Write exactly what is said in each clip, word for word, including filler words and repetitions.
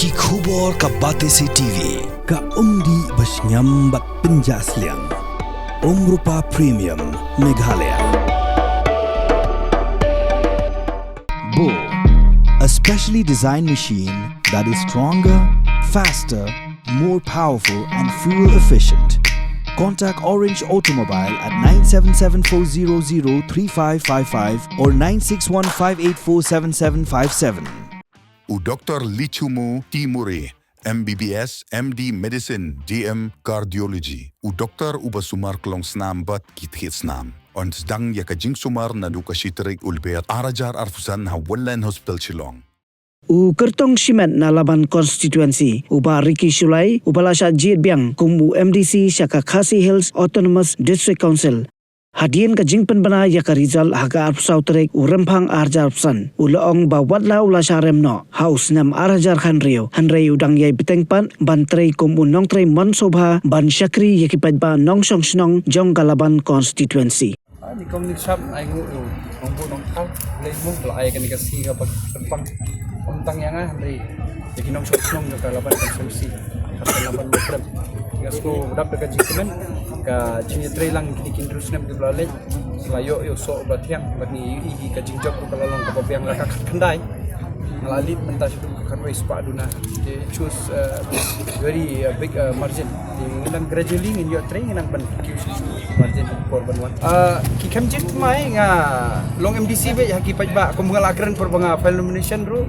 Ki khubor ka Batesi T V, ka umdih ba shngiam bad pynjah sliang. Umrupa Premium, Meghalaya. Bo, a specially designed machine that is stronger, faster, more powerful and fuel efficient. Contact Orange Automobile at nine seven seven four zero zero three five five five or nine six one five eight four seven seven five seven. U Doktor Lichumu Timuri, M B B S, M D Medicine, D M Cardiology. U doktor uba sumar klong snam bad ki thied snam. Yn sdang ïa ka jingsumar naduh ka shi tarik u Lber ar hajar arphew san ha Wonderland Hospital Shillong. U kyrtong shimet na Laban Constituency, u Bah Ricky Shullai, uba la shah jied biang kum u M D C sha ka Khasi Hills Autonomous District Council. Hadien ka jingpynbna ïa ka result ha ka arphew saw tarik u Rymphang ar hajar arphew san, u la ong ba watla u la shah rem noh ha u snem ar hajar khathynriew, hynrei u dang ïai bteng pat ban trei kum u nongtrei mon sngewbha ban shakri ïa ki paidbah nongshong shnong jong ka Laban Constituency. Ah, ni kong ni sap ai ngu u nongbu nongthaw, lei mung la ai kane ka sngi ka bak rempang. Ym tang ïa nga hynrei ïa ki nongshong shnong jong ka Laban Constituency, ka Laban Mawprem. Nga sngewdap da ka jingkmen, ka jingïatreilang kine ki hynriew snem kiba la leit, la ïoh ïa u soh uba thiang bad ngi ïohi ka jingjop ka la long kaba biang la ka khatkhyndai. Nga la leit mynta sha ka khatwei spah duna. They choose, uh, very, uh, big, uh, margin. Ngi nang gradually ngin ïoh trei, ngi nang ban kiew sha margin por ban wan. Uh, ki khem jied mai nga long M D C beit ha ki paidbah, kum nga la kren por ba nga file nomination ruh.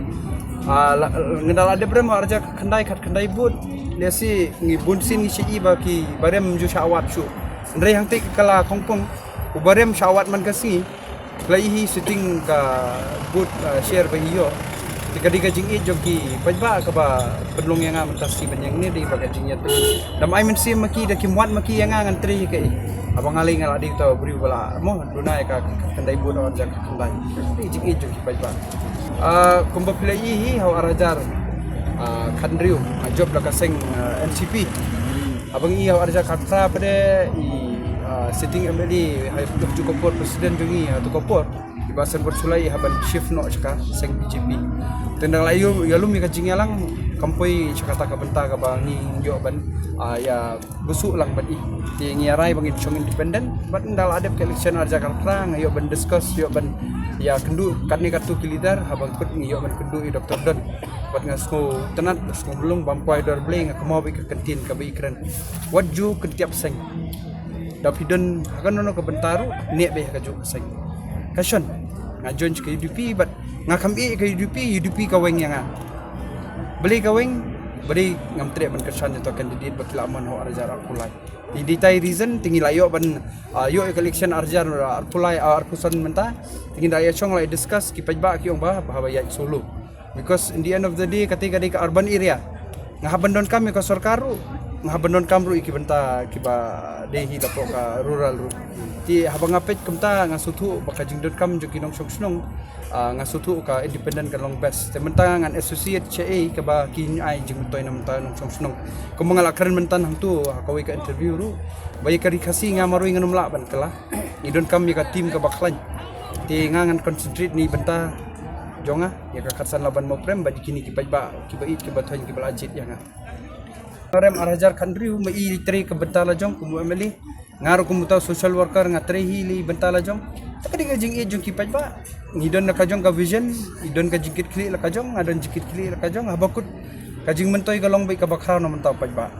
Ah, la, ngi da la dep rem ar hajar khatkhyndai, khatkhyndai vote. Lehse ngi bun sien ngi shu i ba ki ba rem ju shah wad shuh. Hynrei hangtei ka la khongpong, u ba rem shah wad man ka sngi. Kloi hi sitting ka vote, ah, share ba hi ïoh. Te ka dei ka jingïeit jong ki paidbah kaba pynlong ïa nga mynta sngi ban ïeng ne dei ba ka jingïeit. Dam ai mynsiem ma ki da ki mut ma ki ïa nga ngan trei ka i. Haba nga lei nga la dei uta u briew ba la mo duna ïa ka khatkhyndai vote ar hajar khatkhyndai. Dei jingïeit jong ki paidbah. Ah, kumba phi la i hi ha u ar hajar, ah, khathynriew, ah, jop da ka seng, ah, N C P. Haba ngi i ha u ar hajar khatphra pat de i, ah, sitting M L A ha u tu ka por president jong ngi ha tu ka por. I Bah Sanbor Shullai i hap ban shift noh sha ka seng B J P. Te nda la ïa, ïalum ïa ka jingïalang kam poi sha kata ka bynta kaba ngi ïoh ban, ah, ïa bsuh lang bad i. Te ngi rai ba ngin shong independent bad nda la dep ka election ar hajar khatphra nga ïoh ban discuss, ïoh ban ïa kynduh katne katto ki leader, haba kut ngi ïoh ban kynduh i Doktor Don. Bad nga sngewtynnat, nga sngewmlung, bam kwai dor Blei nga kynmaw ba i ka kyntien kaba i kren. Wat ju kyntiap seng. Da phi don ha kano kano ka bynta ruh, neh beit ha kajuh ka seng. Ka shon, nga join ka U D P bad nga kham ïeh ka U D P, U D P ka weng ïa nga. Balei ka weng? Balei ngam treh ban kyrshan ïa uto u candidate ba ki la mon ha u ar hajar arphew lai. Te dei ita i reason te ngi la ïoh ban, ah, ïoh ïa ka election ar hajar arphew lai, ah, arphew san mynta. Te ngi da ïa shong la ïa discuss, ki paidbah ki ong ba haba ïaid solo. Because in the end of the day, kata ka dei ka urban area. Nga hap ban donkam ïa ka sorkar ruh, nga hap ban donkam ruh ïa ki bynta kiba dei hi hapoh ka rural ruh. Te haba nga peit kumta nga sngewthuh ba ka jingdonkam jong ki nongshong shnong, ah, nga sngewthuh ka independent ka long best. Te mynta ngan associate shaei kaba kin ai jingmyntoi na bynta nongshong shnong. Kumba nga la kren mynta hangto ha kawei ka interview ruh, ba ïa ka Ri Khasi nga marwei ngan ym lah ban kylla. Ngi donkam ïa ka team kaba khlaiñ. Te nga ngan concentrate na bynta jong nga ïa ka Khatsan Laban Mawprem bad ïa kine ki paidbah kiba ïeit kiba thoiñ kiba la jied ïa nga. Rem ar hajar khathynriew ma i trei ka bynta la jong kum u M L A. Nga ruh kum uta u social worker nga trei hi la bynta la jong. Te ka dei ka jingïeit jong ki paidbah. Ngi don la ka jong ka vision, i don ka jingkitkhlieh la ka jong, nga don jingkitkhlieh la ka jong, haba kut ka jingmyntoi ka long beit kaba khraw na bynta u paidbah.